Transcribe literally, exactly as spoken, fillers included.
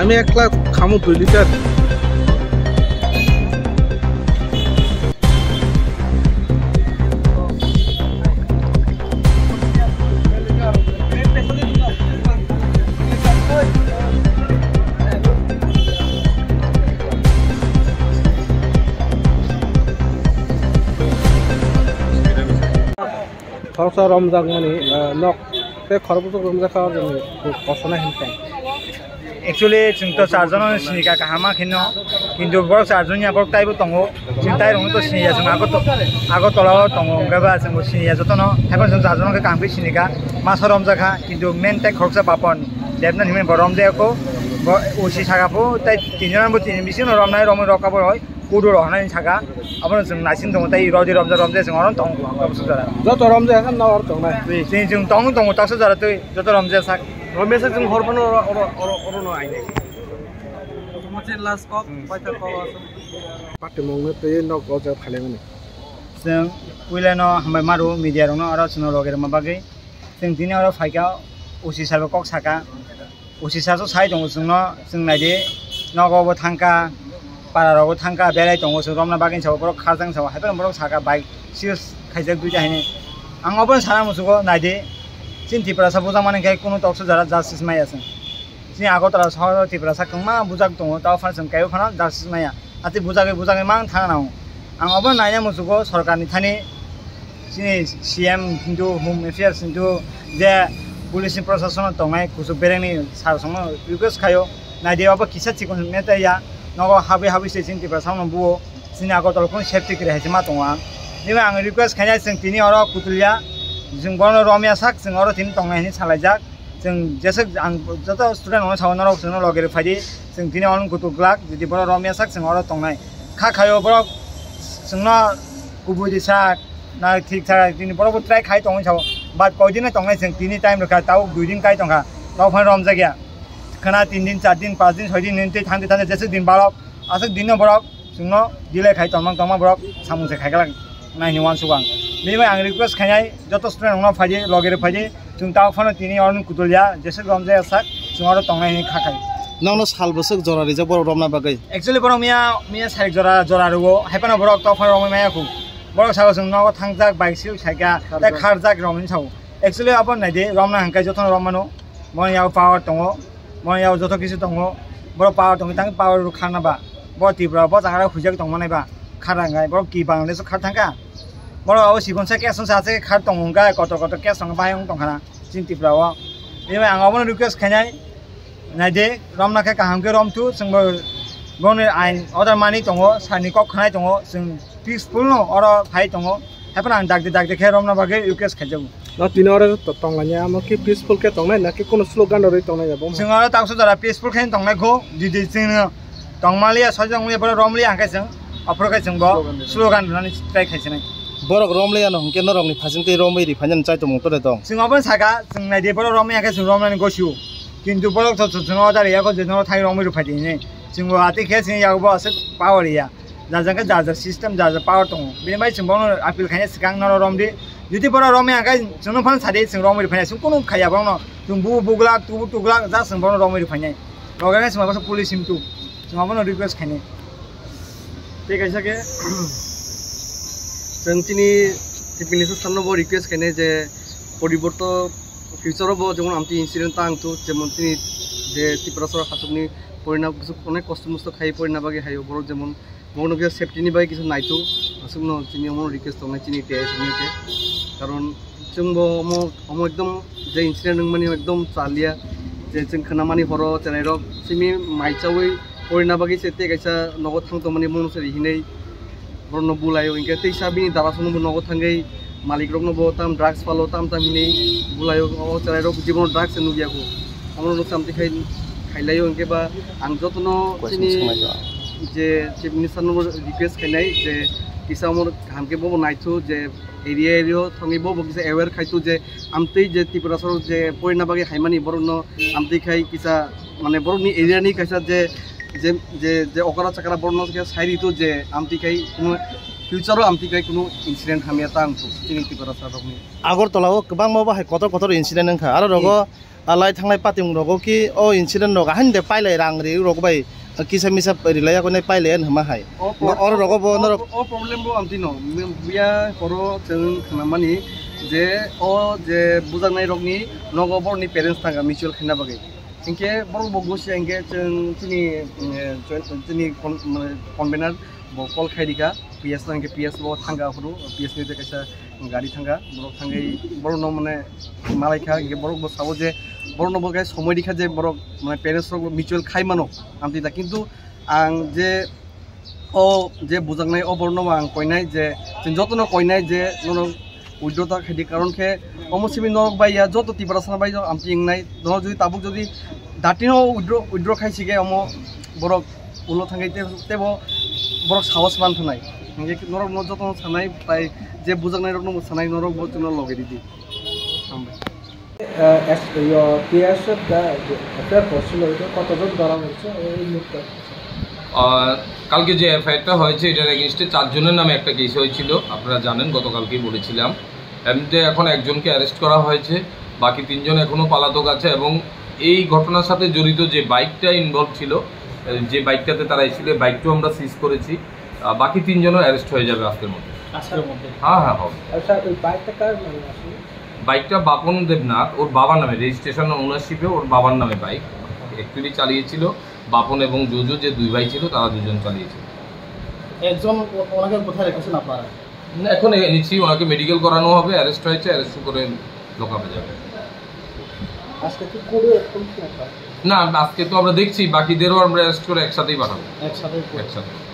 Ami ekla khamu dui liter. Khoroksa romjakmani, ah, nok tei khorokbwswk romjakha, o joni kosonai hwnkhai. Actually, chwng to charjon no sini kha kaham ma kheno, kintu borok charjon ya borok taibo tongo, chwng tai rok no to sini ya, chwng Agartala o tongo, hwnkhe ba chwng bo sini ya joto no, haiphano chwng charjon no khe kaham khe sini kha, masa romjakha, kintu main tai khoroksa Bapan Debnath hinwi bo romjaya kho, bo O C saka pho, tai tinjon bo tini bisingo romnai romwi rok abo roi. Kudu rok hanai saka, abono chwng naising tongo, tei rodi romjak romjak chwng oro tong tongo, taksa jora. Joto romjak khe no oro tongnai. Chwng chwng tong tongo taksa jora twi, joto romjak sak. Romjak sak chwng hor phano oro, oro, oro, oro no aini. Mochi last kok, paita kok aswk. Party mungno twi nok o jaga phailaimani. Chwng puila no hambai maru media rok no oro chwngno logi rwma bagwi. Chwng tini oro phaikha, O C sir bo kok saka. O C sir so sai tongo chwngno, chwng naidi, nogo bo thangkha, para rogo thangkha, belai tongo chwng romna bagwi sabo borok kharjang sabo, haiphano borok saka bike seize khaijak duita hinwi. Ang obono sana muchugo naidi, chini Tiprasa bujak mani khe kunu toksa jora justice maya chwng. Chini Agartala sohoro Tiprasa kwbangma bujak tongo, tao phano chwng kaiwi phano justice maya. Ati bujagwi bujagwi mang thang nang. Ang obo naina muchugo sorkarni thani chini C M hintu Home Affairs hintu je police ni proshasano tongnai kuchuk berengni sir songno request khaio, naidi obo kisa chikon mete ya, nogo habwi habwi se chini Tiprasa no buo, chini Agartala kunu safety kwrwi hai se ma tongo ang. Nini ang request khainai chwng tini oro kutul ya, chwng bono romya sak chwng oro tini tongnai hinwi salaijak. Chwng jeswk ang joto student rokno sao, norok chwngno logi rw phai di, chwng tini ono kutuk glak, jodi borok romya sak chwng oro tongnai. Kha khaio borok chwngno kubui di sak, na thik sak, tini borok bo try khai tongwi sao, but koi din no tongnai chwng tini time rwkha, tabuk dui din kai tongkha, tok phano romjak ya. Khwna tin din, char din, panch din, soi din, nini twi thang di thang di, jeswk din balok, aswk din no borok chwngno delay khai tongmang tongma borok samung se khai glak nai hinwi uansuk ang. Bini bai ang request khainai joto student rokno phai di, logi rw phai di, chwng tabuk phano tini oro kutul ya, jeswk romjak ya sak, chwng oro tongnai hinwi kha khai. Nokno sal bwswk jora rijak borok romna bagwi? Actually borok miya, miya sarik jora, jora rwo, haiphano borok tok phano romwi maya khu. Borok sao chwng nogo thangjak, bike sil khaika, tei kharjak rok hinwi sao. Actually abo nai di, romna hwnkhe jotono rom mano. Bono yago power tongo, bono yago joto kisu tongo. Borok power tongwi tang power rok kharna ba. Bo Tripura bo jaga huijak tongmani ba. Khara hwnkhe borok ki Bangladesh khar thangkha. Borok abo sibon sa case sa se khar tongo hwnkhe kotor kotor case tongo bahai wng tongkhana chini Tripura o. Bini bai ang abono request khainai. Naidi, romna khe kaham khe romthu, chwngbo boni ain order mani tongo, sani kok khnai tongo, chwng peaceful no oro phai tongo. Haiphano ang dakti dakti khe romna bagwi request khaijago. No tini oro to tonglanya, amo khe peaceful khe tongnai na khe kono slogan rwi tongnai ya bo? Chwng oro taksa jora peaceful khe tongnai kho, jodi chwng tongmaliya, sojong liya, borok romliya hwnkhe chwng aphuru khe chwng bo slogan rwnani try khaisinai. Borok romliya no hwnkhe norokni phasing tei romwi ri phainani chai tongmung tore tong? Chwng obono saka, chwng naidi borok romliya hwnkhe chwng romnani gosio. Kintu borok to chwng order ya kho je no thai romwi rw phai di hinwi. Chwng bo atwi khe chwng yago bo aswk power ya. Jar jar khe jar jar system, jar jar power tongo. Bini bai chwng bono appeal khaina swkang norok rom di. Jodi borok romya khe chwngno phano sadi chwng romwi rw phainai. Chwng kunu khaiya bono. Chwng bu buglak, tubu tuglak, ja chwng bono romwi rw phainai. Loge khe chwng bono police himtu. Chwng bono request khainai. Tei kaisa khe chwng chini Chief Minister sir no bo request khainai je poriborto future o bo jemon amtwi incident ta wngthu, jemon chini je Tiprasa hasukni porina bwswk onek kosto mosto khai porina bagwi haio borok jemon Bono khe safety ni bai kisa naithu, aswkno chini omo request tongnai chini T S ni khe. Karon chwngbo omo, omo ekdom je incident wngmani ekdom chaliya, je chwng khwnamani horo chwrairok simi mai chaui porina bagwi se tei kaisa nogo thang tongmani bono se rihinai borokno bulaio, hinkhe teisa bini dara songno bo nogo thangwi malik rokno bo tam drugs palo tam tam hinwi bulaio, o chwrairok jibono drugs se nukya kho. Omono no samtwi khai khailaio, hinkhe ba ang jotono chini je Chief Minister no request khainai je kisa omo kaham khe bobo naithu je area area o thangwi bobo kisa aware khaithu je amtwi je Tiprasa rok je porina bagwi haimani borokno amtwi khai kisa mane borokni area ni kaisa je, je, je, je okra chakra borokno khe sai ritu je amtwi khai kuno future o amtwi khai kuno incident hamya ta wngthu chini Tiprasa rokni. Agartala o kwbangma bo hai kotor kotor incident wngkha, aro rogo alai thanglai patimung rogo ki o incident rok ahaini de pailai rang ri rok bai kisa misa rilai yakone pailai an hama hai. O pro- Oro rogo bo o norok pro- o problem bo amtwi no. Buya horo chwng khnamani je o je bujaknai rokni nogo borokni parents thangkha mutual khaina bagwi. Hinkhe borok bo gosi hinkhe chwng chini, eh, joint, chini con-, mane convener bo call khai rikha P S no, hinkhe P S bo thangkha aphuru, P S ni kaisa gari thangkha, borok thangwi borokno mane malaikha, hinkhe borok bo sabo je borokno bo khe somoi rikha je borok mane parents rok mutual khai mano amtwi da, kintu ang je o je bujaknai o borokno ang koinai je chwng jotono koinai je nono withdraw ta khaidi, karon khe omo simi norok bai ya joto Tiprasa bai amtwi wngnai, norok jodi tabuk jodi datino withdraw, withdraw khai sige omo borok ulo thangwi te-, tebo borok sahos man thanai. Hinkhe norok no jotono sanai, tai je bujaknai rokno bo sanai, norok bo chwngno loge ridi. Hambai. আহ, এস-, ইয়ে, PS F দা-, এফআইআর করছিল, ওইটা কতজন ধরা হয়েছে এই মুহূর্তে? আহ, কালকে যে এফআইআরটা হয়েছে, এটার এগেইনস্টে চারজনের নামে একটা কেস হয়েছিল, আপনারা জানেন, গতকালকেই বলেছিলাম। এমনিতে এখন একজনকে অ্যারেস্ট করা হয়েছে, বাকি তিনজন এখনও পলাতক আছে এবং এই ঘটনার সাথে জড়িত যে বাইকটা ইনভলভ ছিল, এ, যে বাইকটাতে তারা এসেছিল, এই বাইকটাও আমরা সিজ করেছি। আহ, বাকি তিনজনও অ্যারেস্ট হয়ে যাবে আজকের মধ্যে। আজকের মধ্যে? হ্যাঁ, হ্যাঁ, হবে। আর স্যার, ওই বাইকটা কার নামে আসলে? বাইকটা বাপন দেবনাথ, ওর বাবার নামে, রেজিস্ট্রেশন ওনারশিপে ওর বাবার নামে বাইক। অ্যাকচুয়ালি চালিয়েছিল বাপন এবং জোজো, যে দুই ভাই ছিল, তারা দুজন চালিয়েছিল। একজন ও-, ওনাকে কোথায় রেখেছেন আপনারা? না, এখন এ-, নিচ্ছি, ওনাকে মেডিকেল করানো হবে, অ্যারেস্ট হয়েছে, অ্যারেস্ট করে লকআপে যাবে। আজকে কি করে এখন কি আপনারা? না, আজকে তো আমরা দেখছি, বাকিদেরও আমরা অ্যারেস্ট করে একসাথেই পাঠাবো। একসাথেই করে। একসাথে।